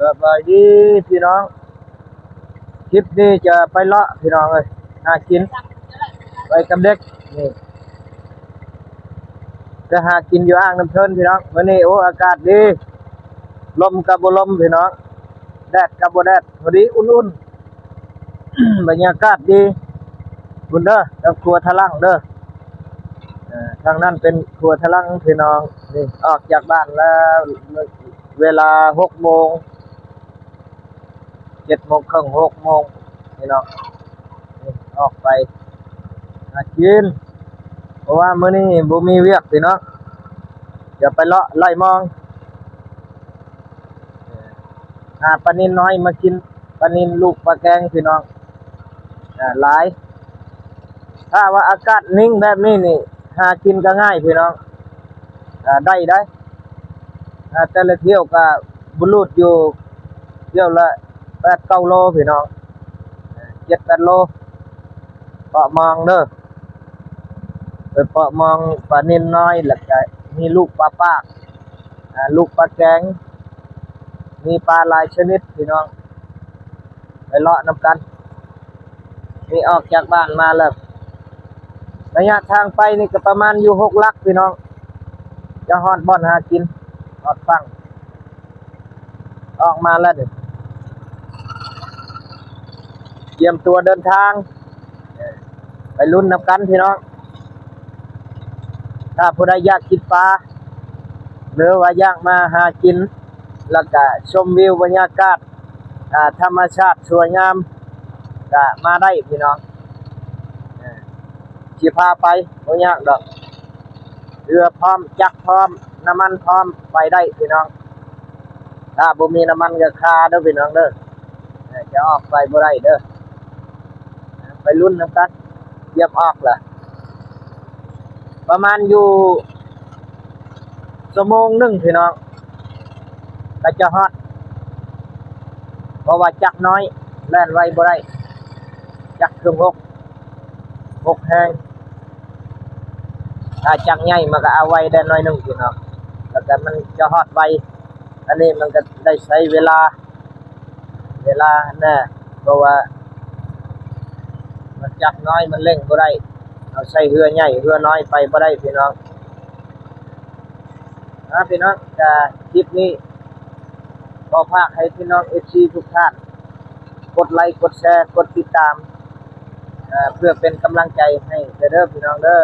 ສະບາຍດີພີ່ນ້ອງ, ຄລິບນີ້ຈະໄປເລາະພີ່ນ້ອງເອີຍ, ຫາກິນໄປກັບເດັກນີ້, ໄປຫາກິນຢູ່ອ່າງນ້ຳເທີນພີ່ນ້ອງ. ມື້ນີ້ ໂອ້ ອາກາດດີ, ລົມກໍບໍ່ລົມພີ່ນ້ອງ, ແດດກໍບໍ່ແດດ, ພໍດີອຸ່ນໆ. ບັນຍາກາດດີພຸ້ນເດີ, ທາງຂົວທະລັງເດີ, ເອີ ທາງນັ້ນເປັນຂົວທະລັງພີ່ນ້ອງ. ນີ້ອອກຈາກບ້ານແລ້ວ ເວລາຫົກໂມງ, ເຈັດໂມງເຄິ່ງ ຫົກໂມງພີ່ນ້ອງ. ນີ້ອອກໄປຫາກິນ ເພາະວ່າມື້ນີ້ບໍ່ມີວຽກພີ່ນ້ອງ, ຈະໄປເລາະໄລ່ມອງ ຫາປານິນນ້ອຍມາກິນ, ປານິນລູກປາແກງພີ່ນ້ອງ ຫຼາຍ. ຖ້າວ່າອາກາດນິ່ງແບບນີ້ນີ້ ຫາກິນກໍງ່າຍພີ່ນ້ອງ, ໄດ້ໄດ໋. ແຕ່ລະຖ້ຽວກໍບຸລຸດຢູ່ ຖ້ຽວລະແປດເກົ້າໂລພີ່ນ້ອງ, ເຈັດແປດໂລ. ເປາະມອງເດີ, ໄປເປາະມອງປານິນນ້ອຍ ແລ້ວກະມີລູກປາປາກ ອ່າ ລູກປາແກງ, ມີປາຫຼາຍຊະນິດພີ່ນ້ອງ, ໄປເລາະນຳກັນ. ນີ້ອອກຈາກບ້ານມາແລ້ວ, ໄລຍະທາງໄປນີ້ກໍປະມານຢູ່ຫົກຫຼັກພີ່ນ້ອງ, ຈະຮອດບ່ອນຫາກິນ, ຮອດຝັ່ງ. ອອກມາແລ້ວນີ້ ກຽມຕົວເດີນທາງ, ໄປລຸ້ນນຳກັນພີ່ນ້ອງ. ຖ້າຜູ້ໃດຢາກກິນປາ ຫຼືວ່າຢາກມາຫາກິນ ແລ້ວກະຊົມວິວບັນຍາກາດ ອ່າ ທຳມະຊາດສວຍງາມ ກະມາໄດ້ພີ່ນ້ອງ, ຊິພາໄປ ບໍ່ຍາກດອກ. ເຮືອພ້ອມ, ຈັກພ້ອມ, ນ້ຳມັນພ້ອມ, ໄປໄດ້ພີ່ນ້ອງ. ຖ້າບໍ່ມີນ້ຳມັນກໍຄາເດີພີ່ນ້ອງເດີ, ຈະອອກໄປບໍ່ໄດ້ເດີ. ໄປລຸ້ນນຳກັນ, ກຽມອອກລະ ປະມານຢູ່ຊົ່ວໂມງໜຶ່ງພີ່ນ້ອງ ກໍຈະຮອດ, ເພາະວ່າຈັກນ້ອຍແລ່ນໄວບໍ່ໄດ້, ຈັກເຄື່ອງຫົກ ຫົກແຮງ. ຖ້າຈັກໃຫຍ່ມັນກໍເອົາໄວໄດ້ໜ້ອຍໜຶ່ງພີ່ນ້ອງ, ແລ້ວກໍມັນຈະຮອດໄວ. ອັນນີ້ມັນກໍໄດ້ໃຊ້ເວລາ ເວລາແດ່ ເພາະວ່າມັນຈັກນ້ອຍມັນເລັ່ງບໍ່ໄດ້, ເຮົາໃຊ້ເຮືອໃຫຍ່ເຮືອນ້ອຍໄປບໍ່ໄດ້ພີ່ນ້ອງ. ອ່າ ພີ່ນ້ອງ, ກະຄລິບນີ້ຂໍຝາກໃຫ້ພີ່ນ້ອງເອັຟຊີທຸກທ່ານ ກົດໄລ ກົດແຊ ກົດຕິດຕາມ ເພື່ອເປັນກຳລັງໃຈໃຫ້ເດີພີ່ນ້ອງເດີ.